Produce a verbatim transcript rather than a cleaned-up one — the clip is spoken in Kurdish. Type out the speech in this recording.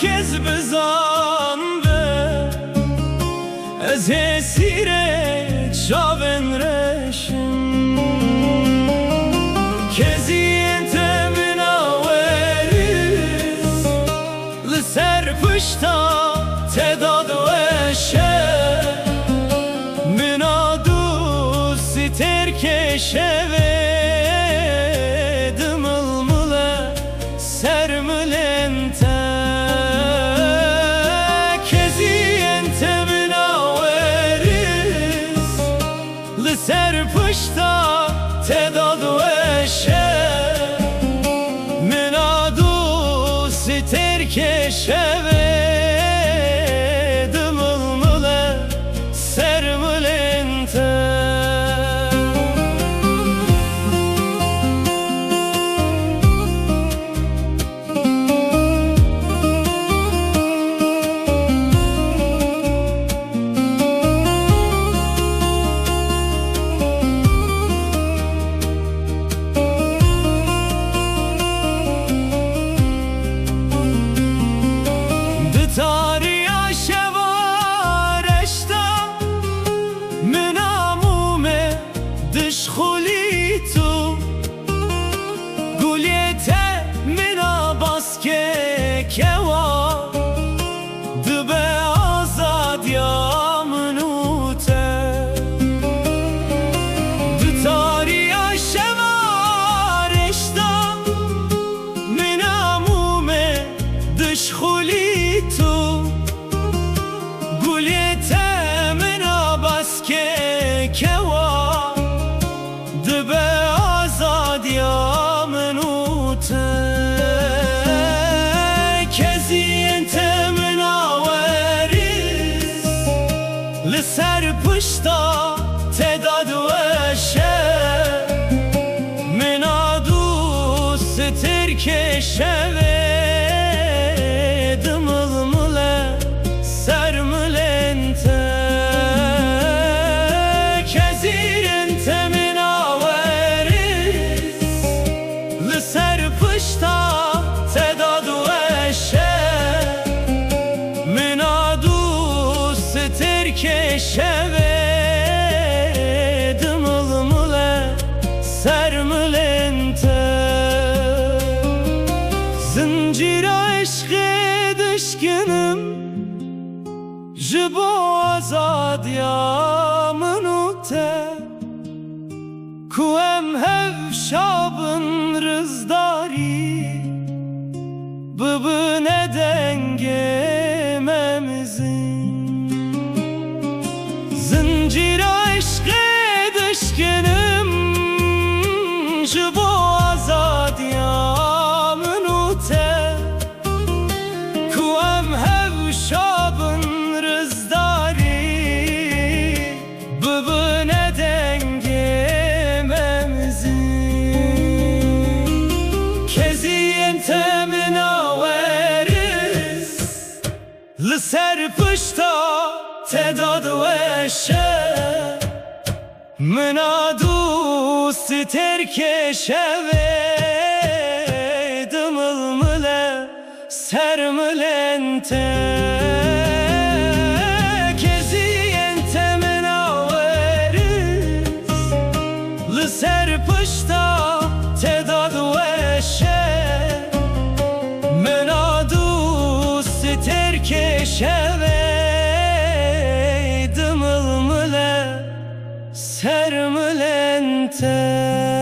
Kes bizanbe, ez hêsîrê çavên reş im. Keziyên te min a weriz, li ser pişta te dadweş e. Min a dû sitêrkê şevê dimilmile ser milên te. Keziyên te min a weriz, li ser pişta te dadweş e. Min a dû sitêrkê şevê dimilmile ser milên te. Di tariya şeva reşta min a mûmê dişxulî tu. Gulê te min a baskê kewa dibe azadiya min û te. Di tariya şeva reşta min a mûmê dişxulî tu. Gulê te min a baskê kewa dibe azadiya min û te. Keziyên te min a weriz, li ser pişta te dadweş e. Min a dû sitêrkê şevê dimilmile ser milên te. Keziyên te min a weriz, li ser pişta te dadweş e. Min a dû sitêrkê şevê dimilmile ser milên te. Zincîra eşqê dişkinim ji bo azadiya min û te. Ku em hevşa bin rizdarî, bibine dengê me mizin. Zincîra eşqê dişkinim ji bo azadiya min û te. Ku em hevşa bin rizdarî, bibine dengê me mizin. Keziyên te min a weriz, li ser pişta te dadweş e. Min a dû sitêrkê şevê dimilmile ser milên te. Keziyên te min a weriz, li ser pişta te dadweş e. Min a dû sitêrkê şevê dimilmile ser milên te.